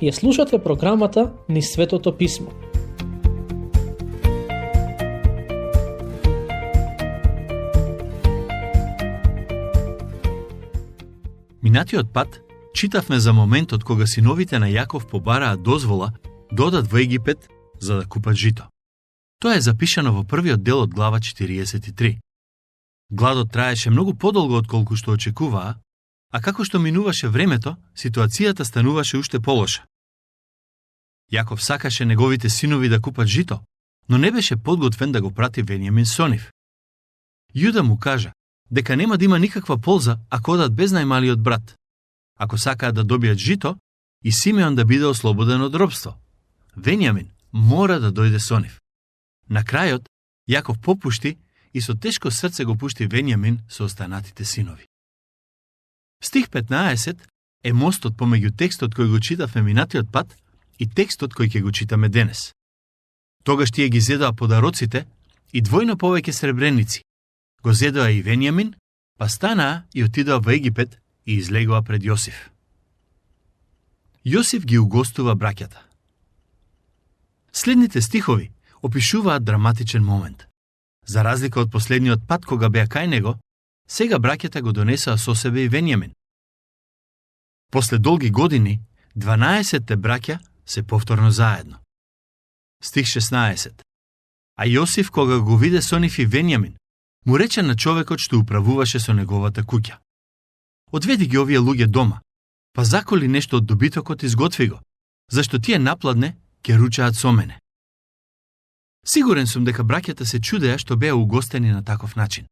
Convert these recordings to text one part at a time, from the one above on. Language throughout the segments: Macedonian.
Ја слушате програмата Низ Светото Писмо. Минатиот пат читавме за моментот кога синовите на Јаков побараа дозвола да одат во Египет за да купат жито. Тоа е запишано во првиот дел од глава 43. Гладот траеше многу подолго отколку што очекуваа, а како што минуваше времето, ситуацијата стануваше уште полоша. Јаков сакаше неговите синови да купат жито, но не беше подготвен да го прати Венијамин со нив. Јуда му кажа дека нема да има никаква полза ако одат без најмалиот брат. Ако сакаат да добијат жито, и Симеон да биде ослободен од робство. Венијамин мора да дојде со нив. На крајот, Јаков попушти и со тешко срце го пушти Венијамин со останатите синови. Стих 15 е мостот помеѓу текстот кој го читавме минатиот пат и текстот кој ќе го читаме денес. Тогаш тие ги зедоа подароците и двојно повеќе сребреници. Го зедоа и Венијамин, па станаа и отидоа во Египет и излегоа пред Јосиф. Јосиф ги угостува браќата. Следните стихови опишуваат драматичен момент. За разлика од последниот пат кога беа кај него, сега браќата го донесоа со себе и Венијамин. После долги години, 12 браќа се повторно заедно. Стих 16. А Јосиф, кога го виде со нив и Венијамин, му рече на човекот што управуваше со неговата куќа: одведи ги овие луѓе дома, па заколи нешто од добитокот и изготви го, зашто тие напладне ќе ручаат со мене. Сигурен сум дека браќата се чудеа што беа угостени на таков начин.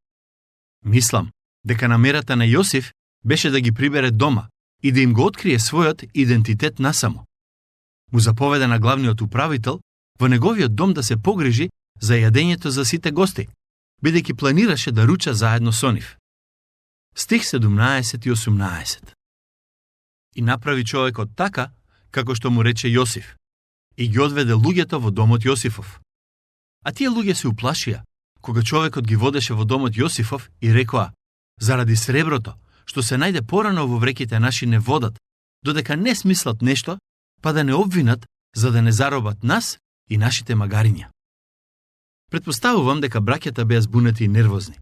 Мислам дека намерата на Јосиф беше да ги прибере дома и да им го открие својот идентитет насамо. Му заповеда на главниот управител во неговиот дом да се погрижи за јадењето за сите гости, бидејќи планираше да руча заедно со нив. Стих 17 и 18. И направи човекот така, како што му рече Јосиф, и ги одведе луѓето во домот Јосифов. А тие луѓе се уплашија, кога човекот ги водеше во домот Јосифов и рекоа: заради среброто, што се најде порано во вреките наши не водат, додека не смислат нешто, па да не обвинат, за да не заробат нас и нашите магариња. Предпоставувам дека браќата беа збунети и нервозни.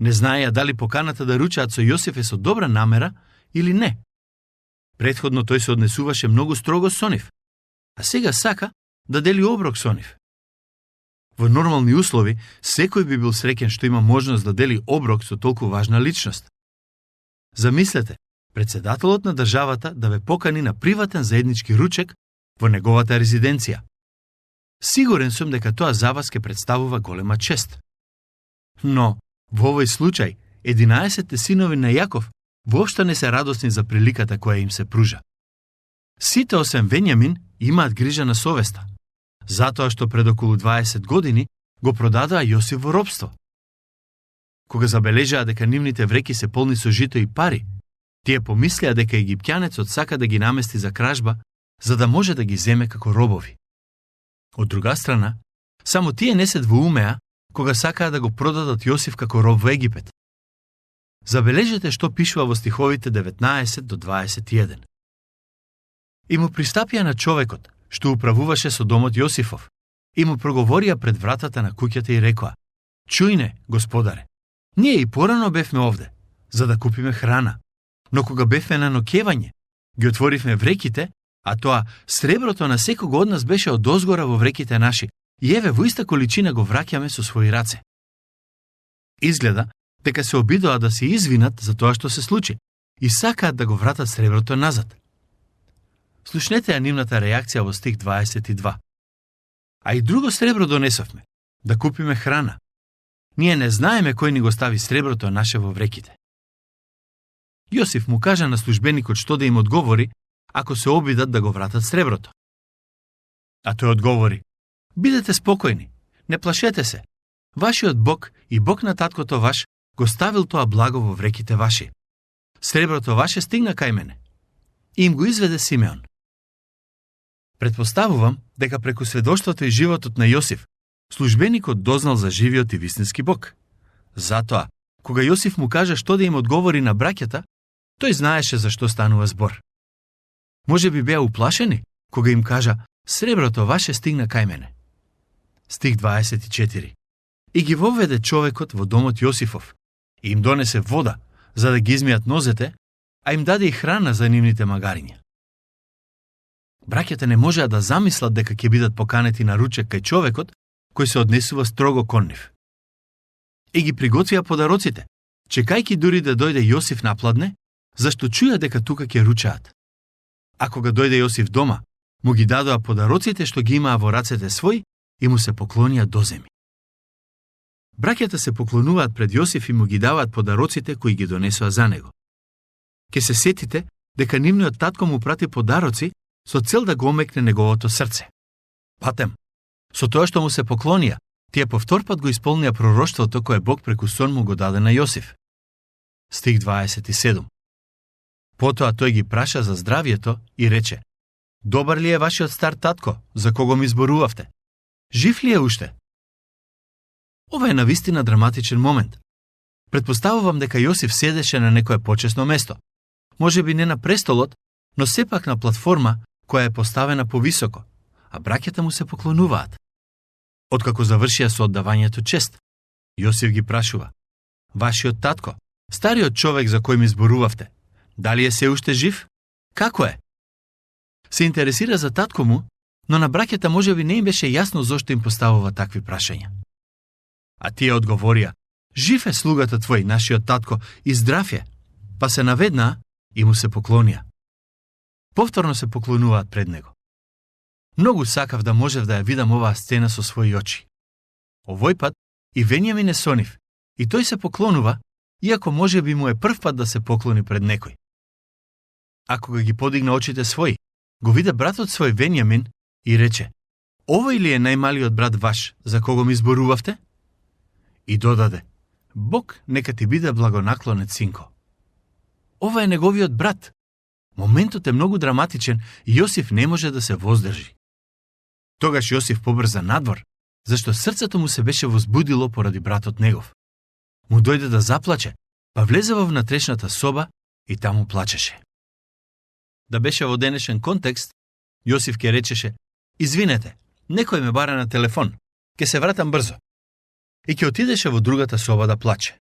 Не знаеја дали поканата да ручаат со Јосиф е со добра намера или не. Претходно тој се однесуваше многу строго со нив, а сега сака да дели оброк со нив. Во нормални услови, секој би бил среќен што има можност да дели оброк со толку важна личност. Замислете, председателот на државата да ве покани на приватен заеднички ручек во неговата резиденција. Сигурен сум дека тоа за вас ке представува голема чест. Но, во овој случај, 11 синови на Јаков воопшто не се радосни за приликата која им се пружа. Сите освен Венијамин имаат грижа на совеста, затоа што пред околу 20 години го продадоа Јосиф во робство. Кога забележаа дека нивните вреки се полни со жито и пари, тие помислеа дека египтјанецот сака да ги намести за кражба, за да може да ги земе како робови. Од друга страна, само тие не се двоумеа кога сакаа да го продадат Јосиф како роб во Египет. Забележете што пишува во стиховите 19 до 21. И му пристапија на човекот, што управуваше со домот Јосифов, и му проговорија пред вратата на куќата и рекоа: чујне, господаре, ние и порано бевме овде, за да купиме храна, но кога бевме на ноќевање, ги отворивме вреките, а тоа среброто на секого од нас беше одозгора во вреките наши, и еве во иста количина го враќаме со своји раце. Изгледа дека се обидоа да се извинат за тоа што се случи и сакаат да го вратат среброто назад. Слушнете ја нивната реакција во стих 22. А и друго сребро донесовме, да купиме храна. Ние не знаеме кој ни го стави среброто наше во вреките. Јосиф му кажа на службеникот што да им одговори ако се обидат да го вратат среброто. А тој одговори: бидете спокојни, не плашете се. Вашиот Бог и Бог на таткото ваш го ставил тоа благо во вреките ваши. Среброто ваше стигна кај мене. И им го изведе Симеон. Предпоставувам дека преку сведоштвото и животот на Јосиф, службеникот дознал за живиот и вистински Бог. Затоа, кога Јосиф му кажа што да им одговори на браќата, тој знаеше за што станува збор. Може би беа уплашени, кога им кажа: "Среброто ваше стигна кај мене." Стих 24. И ги воведе човекот во домот Јосифов и им донесе вода за да ги измијат нозете, а им даде и храна за нивните магариња. Браќата не можеа да замислат дека ќе бидат поканети на ручек кај човекот кој се однесува строго кон нив. И ги приготвија подароците, чекајќи дури да дојде Јосиф напладне, зашто чуја дека тука ќе ручаат. А кога дојде Јосиф дома, му ги дадоа подароците што ги имаа во рацете свој и му се поклонија доземи. Браќата се поклонуваат пред Јосиф и му ги даваат подароците кои ги донесоа за него. Ке се сетите дека нивниот татко му прати подароци со цел да го омекне неговото срце. Патем, со тоа што му се поклонија, тие повторпат го исполнија пророштвото кое Бог преку сон му го даде на Јосиф. Стих 27. Потоа тој ги праша за здравието и рече: "Добар ли е вашиот стар татко, за кого ми зборувавте? Жив ли е уште?" Ова е навистина драматичен момент. Предпоставувам дека Јосиф седеше на некое почесно место. Можеби не на престолот, но сепак на платформа која е поставена повисоко, а браќата му се поклонуваат. Откако завршија со оддавањето чест, Јосиф ги прашува: "Вашиот татко, стариот човек за кој ми зборувавте, дали е се уште жив? Како е?" Се интересира за татко му, но на браќата можеби не им беше јасно зошто им поставува такви прашања. А тие одговорија: "Жив е слугата твој, нашиот татко, и здрав е." Па се наведнаа и му се поклонија. Повторно се поклонуваат пред него. Многу сакав да можев да ја видам оваа сцена со своји очи. Овој пат и Венијамин е со нив, и тој се поклонува, иако можеби му е прв пат да се поклони пред некој. А кога ги подигна очите своји, го виде братот свој Венијамин и рече: "Овој ли е најмалиот брат ваш, за кого ми зборувавте?" И додаде: "Бог нека ти биде благонаклонет, синко." Ова е неговиот брат. Моментот е многу драматичен и Јосиф не може да се воздржи. Тогаш Јосиф побрза надвор, зашто срцето му се беше возбудило поради братот негов. Му дојде да заплаче, па влезе во внатрешната соба и таму плачеше. Да беше во денешен контекст, Јосиф ке речеше: "Извинете, некој ме бара на телефон, ке се вратам брзо." И ќе отидеше во другата соба да плаче.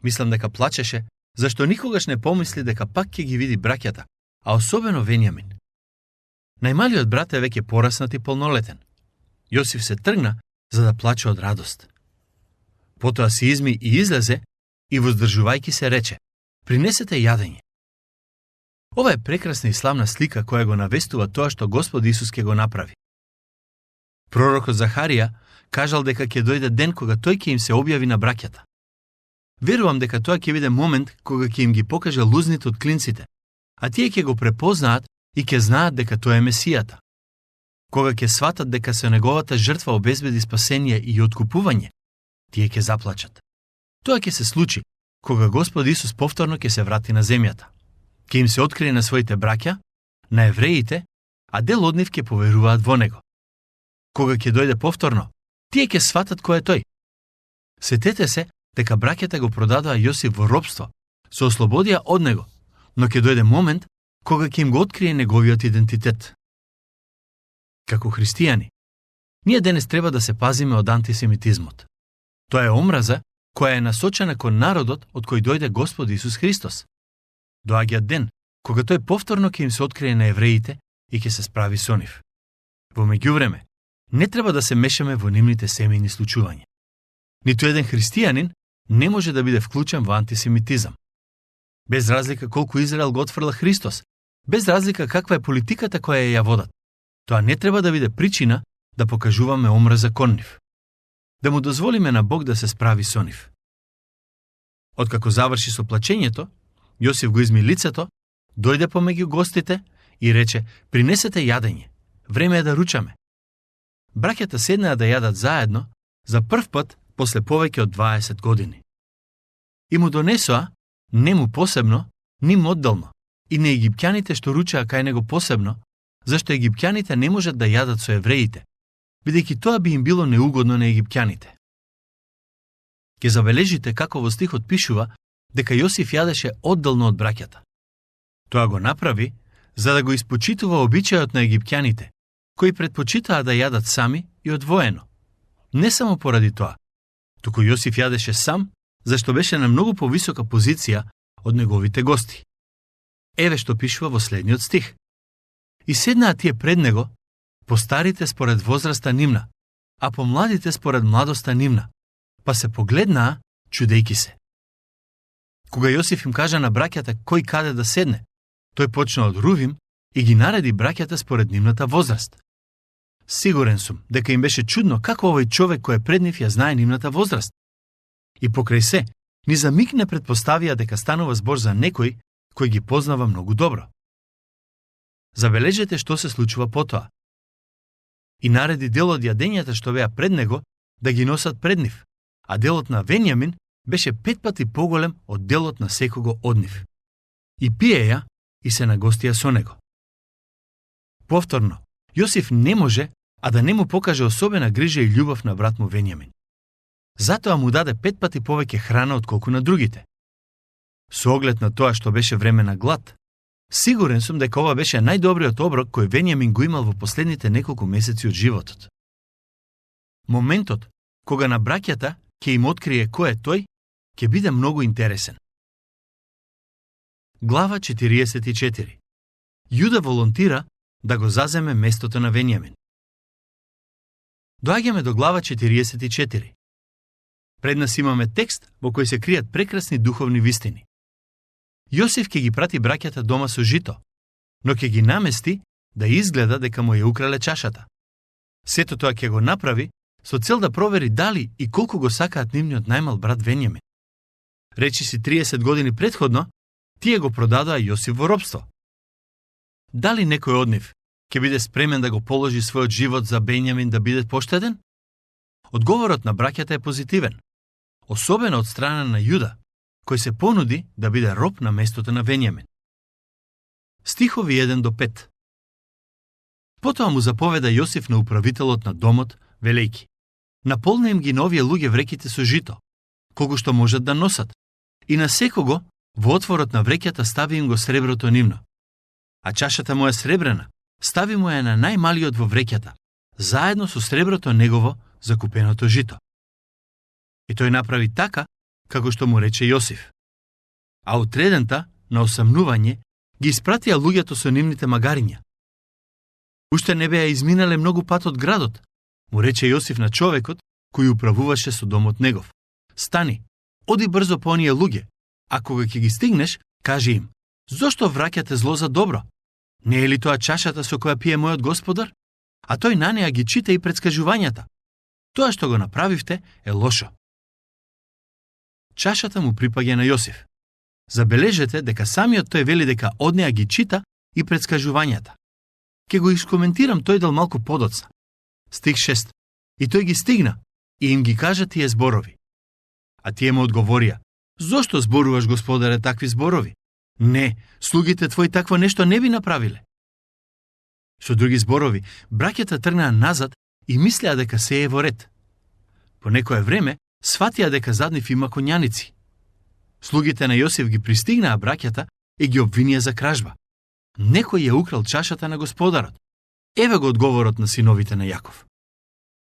Мислам дека плачеше, зашто никогаш не помисли дека пак ќе ги види браќата, а особено Венијамин. Најмалиот брат е веќе пораснат и полнолетен. Јосиф се тргна за да плаче од радост. Потоа се изми и излезе и воздржувајќи се рече: "Принесете јадење." Ова е прекрасна и славна слика која го навестува тоа што Господ Исус ќе го направи. Пророкот Захарија кажал дека ќе дојде ден кога тој ќе им се објави на браќата. Верувам дека тоа ќе биде момент кога ќе им ги покаже лузните од клинците, а тие ќе го препознаат и ќе знаат дека тој е Месијата. Кога ќе сватат дека се неговата жртва обезбеди спасение и откупување, тие ќе заплачат. Тоа ќе се случи кога Господ Исус повторно ќе се врати на земјата. Ќе им се открие на своите браќа, на евреите, а дел од нив ќе поверуваат во него. Кога ќе дојде повторно, тие ќе сватат кој е тој. Сетете се дека браќата го продадоа Јосиф во робство, се ослободија од него, но ќе дојде момент кога ќе им го открие неговиот идентитет. Како христијани, ние денес треба да се пазиме од антисемитизмот. Тоа е омраза која е насочена кон народот од кој дојде Господ Исус Христос. Доаѓа ден кога тој повторно ќе им се открие на евреите и ќе се справи со нив. Во меѓувреме, не треба да се мешаме во нивните семејни случувања. Ниту еден христијанин не може да биде вклучен во антисемитизам. Без разлика колку Израел го отфрла Христос, без разлика каква е политиката која ја водат, тоа не треба да биде причина да покажуваме омраза кон нив. Да му дозволиме на Бог да се справи со нив. Откако заврши со плачењето, Јосиф го изми лицето, дојде помеѓу гостите и рече: "Принесете јадење, време е да ручаме." Браќата седнаа да јадат заедно за прв пат после повеќе од 20 години. И му донесоа, не му посебно, ним одделно, и на египтјаните што ручаа кај него посебно, зашто египтјаните не можат да јадат со евреите, бидејќи тоа би им било неугодно на египтјаните. Ке забележите како во стихот пишува дека Јосиф јадеше одделно од браќата. Тоа го направи за да го испочитува обичајот на египтјаните, кои предпочитаа да јадат сами и одвоено. Не само поради тоа, туку Јосиф јадеше сам, зашто беше на многу повисока позиција од неговите гости. Еве што пишува во следниот стих. И седнаа тие пред него, постарите според возраста нивна, а помладите според младоста нивна, па се погледнаа, чудејки се. Кога Јосиф им кажа на браќата кој каде да седне, тој почна од Рувим и ги нареди браќата според нивната возраст. Сигурен сум дека им беше чудно како овој човек кој е пред нив ја знае нивната возраст. И покрај се, ни за миг не предпоставија дека станува збор за некој кој ги познава многу добро. Забележете што се случува потоа. И нареди дел од јадењата што беа пред него да ги носат пред нив, а делот на Венјамин беше 5 пати поголем од делот на секого од нив. И пиеја и се нагостија со него. Повторно, Јосиф не може, а да не му покаже особена грижа и љубов на брат му Венјамин. Затоа му даде 5 пати повеќе храна отколку на другите. Со оглед на тоа што беше време на глад, сигурен сум дека ова беше најдобриот оброк кој Венјамин го имал во последните неколку месеци од животот. Моментот кога на браќата ќе им открие кој е тој, ќе биде многу интересен. Глава 44. Јуда волонтира да го заземе местото на Венјамин. Доаѓаме до глава 44. Пред нас имаме текст во кој се кријат прекрасни духовни вистини. Јосиф ќе ги прати браќата дома со жито, но ќе ги намести да изгледа дека му ја украле чашата. Сето тоа ќе го направи со цел да провери дали и колку го сакаат нивниот најмал брат Венјамин. Речиси 30 години претходно, тие го продадоа Јосиф во робство. Дали некој од нив ќе биде спремен да го положи својот живот за Бенјамин да биде поштеден? Одговорот на браќата е позитивен, особено од страна на Јуда, кој се понуди да биде роб на местото на Венјамин. Стихови 1 до 5. Потоа му заповеда Јосиф на управителот на домот, велејки: наполни им ги на овие луѓе вреките со жито, колку што можат да носат, и на секого во отворот на вреќата стави им го среброто нивно. А чашата му е сребрена, стави му ја на најмалиот во вреќата, заедно со среброто негово за купеното жито. И тој направи така, како што му рече Јосиф. А утредента, на осамнување, ги испратија луѓето со нивните магариња. Уште не беа изминале многу пат од градот, му рече Јосиф на човекот кој управуваше со домот негов: стани, оди брзо по оние луѓе, а кога ќе ги стигнеш, кажи им: зошто враќате зло за добро? Не е ли тоа чашата со која пие мојот господар? А тој на неа ги чита и предскажувањата. Тоа што го направивте е лошо. Чашата му припаѓа на Јосиф. Забележете дека самиот тој вели дека од неа ги чита и предскажувањата. Ке го искоментирам тој дел малку подоцна. Стих 6. И тој ги стигна и им ги кажа тие зборови. А тие му одговорија: зошто зборуваш, господаре, такви зборови? Не, слугите твои такво нешто не би направиле. Со други зборови, браќата тргнаа назад и мислеа дека се е во ред. По некое време, сватија дека зад нив има конјаници. Слугите на Јосиф ги пристигнаа браќата и ги обвинија за кражба. Некој ја украл чашата на господарот. Еве го одговорот на синовите на Јаков.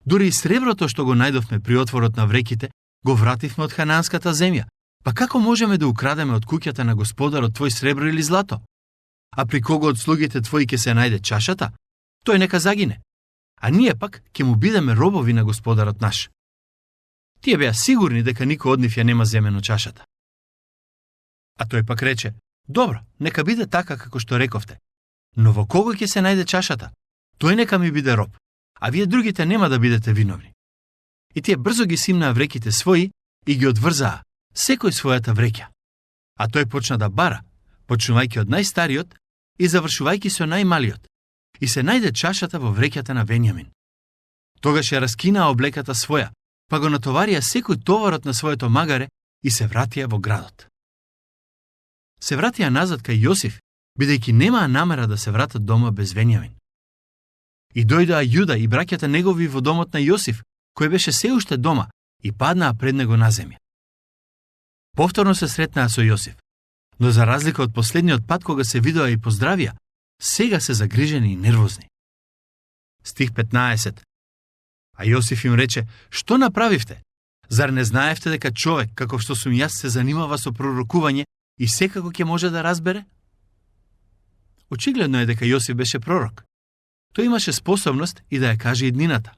Дури и среброто што го најдовме при отворот на вреките, го вративме од хананската земја. Па како можеме да украдеме од куќата на господарот твој сребро или злато? А при кого од слугите твои ќе се најде чашата, тој нека загине. А ние пак ќе му бидеме робови на господарот наш. Тие беа сигурни дека никој од нив ја нема земено чашата. А тој пак рече: добро, нека биде така како што рековте. Но во кого ќе се најде чашата? Тој нека ми биде роб, а вие другите нема да бидете виновни. И тие брзо ги симнаа вреките своји и ги одврзаа, секој својата вреќа. А тој почна да бара, почнувајќи од најстариот и завршувајќи со најмалиот, и се најде чашата во вреќата на Венјамин. Тогаш ја раскинаа облеката своја, па го натоварија секој товарот на своето магаре и се вратија во градот. Се вратија назад кај Јосиф, бидејќи немаа намера да се вратат дома без Венјамин. И дојдоа Јуда и браќата негови во домот на Јосиф, кој беше се уште дома, и паднаа пред него на земја. Повторно се сретнаа со Јосиф, но за разлика од последниот пат кога се видоа и поздравија, сега се загрижени и нервозни. Стих 15. А Јосиф им рече: "Што направивте? Зар не знаевте дека човек, каков што сум јас, се занимава со пророкување и секако ќе може да разбере?" Очигледно е дека Јосиф беше пророк. Тој имаше способност и да ја каже иднината.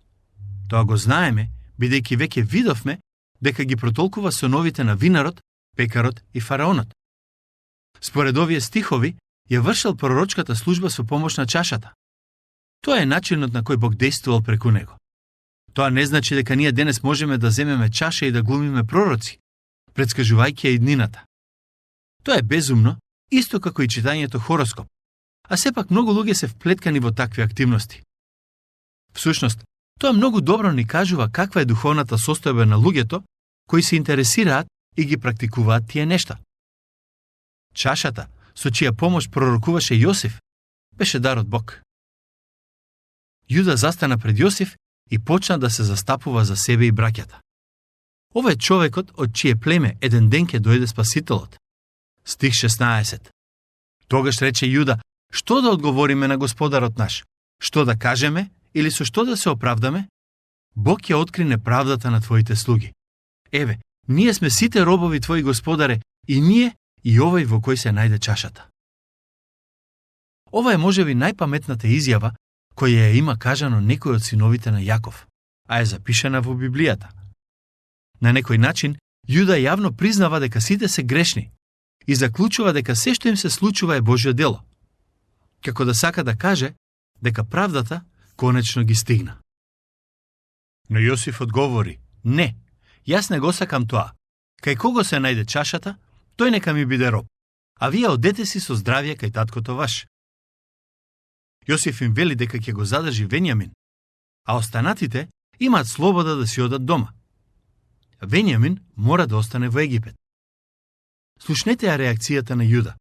Тоа го знаеме, бидејќи веќе видовме дека ги протолкува соновите на винарот, пекарот и фараонот. Според овие стихови, ја вршел пророчката служба со помош на чашата. Тоа е начинот на кој Бог действувал преку него. Тоа не значи дека ние денес можеме да земеме чаша и да глумиме пророци, предскажувајќи ја иднината. Тоа е безумно, исто како и читањето хороскоп, а сепак многу луѓе се вплеткани во такви активности. Всушност, тоа многу добро ни кажува каква е духовната состојба на луѓето кои се интересираат и ги практикуваат тие нешта. Чашата, со чија помош пророкуваше Јосиф, беше дар од Бог. Јуда застана пред Јосиф и почна да се застапува за себе и браќата. Ова е човекот од чие племе еден ден ќе дојде Спасителот. Стих 16. Тогаш рече Јуда: "Што да одговориме на Господарот наш? Што да кажеме или со што да се оправдаме? Бог ќе откри неправдата на твоите слуги. Еве, ние сме сите робови твои, Господаре, и ние и овој во кој се најде чашата." Ова е можеби најпаметната изјава која ја има кажано некој од синовите на Јаков, а е запишана во Библијата. На некој начин, Јуда јавно признава дека сите се грешни и заклучува дека се што им се случува е Божјо дело, како да сака да каже дека правдата конечно ги стигна. Но Јосиф одговори: "Не, јас не го сакам тоа. Кај кого се најде чашата, тој нека ми биде роб, а вие одете си со здравје кај таткото ваш." Јосиф им вели дека ќе го задржи Венијамин, а останатите имаат слобода да си одат дома. Венијамин мора да остане во Египет. Слушнете ја реакцијата на Јуда.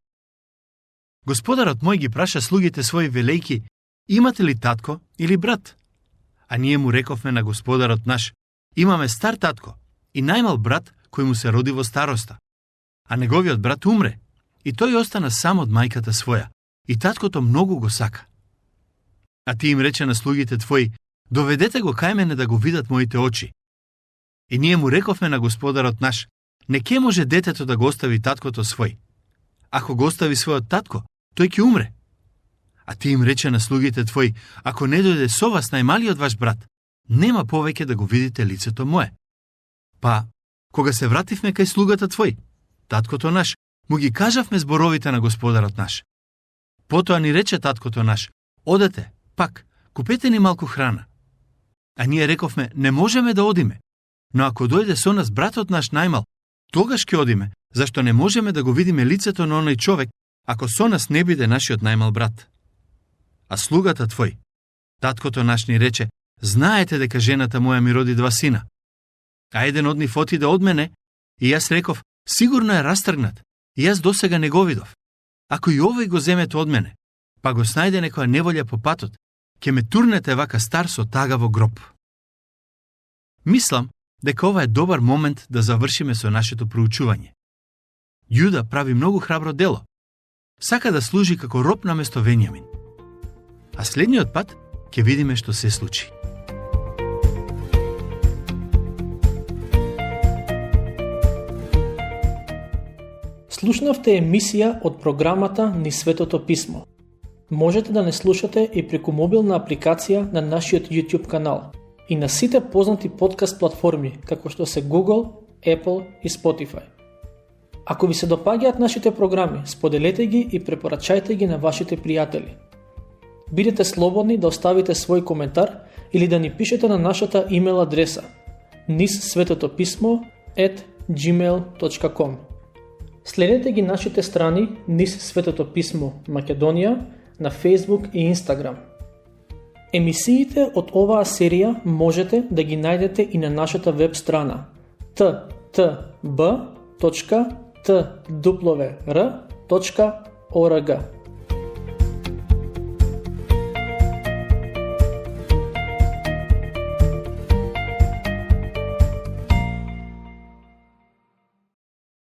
Господарот мој ги праша слугите своји велејки: "Имате ли татко или брат?" А ние му рековме на Господарот наш: "Имаме стар татко и најмал брат кој му се роди во староста. А неговиот брат умре, и тој остана сам од мајката своја, и таткото многу го сака. А ти им рече на слугите твои: "Доведете го кај мене да го видат моите очи." И ние му рековме на Господарот наш: "Не ке може детето да го остави таткото свој. Ако го остави својот татко, тој ќе умре." А ти им рече на слугите твои: "Ако не дојде со вас најмалиот ваш брат, нема повеќе да го видите лицето мое." Па, кога се вративме кај слугата твој, таткото наш, му ги кажавме зборовите на Господарот наш. Потоа ни рече таткото наш: "Одете, пак, купете ни малку храна." А ние рековме: "Не можеме да одиме, но ако дојде со нас братот наш најмал, тогаш ќе одиме, зашто не можеме да го видиме лицето на оној човек, ако со нас не биде нашиот најмал брат." А слугата твој, таткото наш, ни рече: "Знаете дека жената моја ми роди 2 сина. А еден од нив отиде од мене, и јас реков: Сигурно е растргнат, и јас досега не го видов. Ако и овој го земете од мене, па го снајде некоја неволја по патот, ќе ме турнете вака стар со тага во гроб." Мислам дека ова е добар момент да завршиме со нашето проучување. Јуда прави многу храбро дело. Сака да служи како роб наместо Венијамин. А следниот пат ќе видиме што се случи. Слушнавте емисија од програмата Низ Светото Писмо. Можете да не слушате и преку мобилна апликација на нашиот YouTube канал и на сите познати подкаст платформи, како што се Google, Apple и Spotify. Ако ви се допаѓаат нашите програми, споделете ги и препорачајте ги на вашите пријатели. Бидете слободни да оставите свој коментар или да ни пишете на нашата имейл адреса nizsvetotopисmo@gmail.com. Следете ги нашите страни Низ Светото Писмо Македонија на Facebook и Instagram. Емисиите од оваа серија можете да ги најдете и на нашата веб страна ttb.twr.org.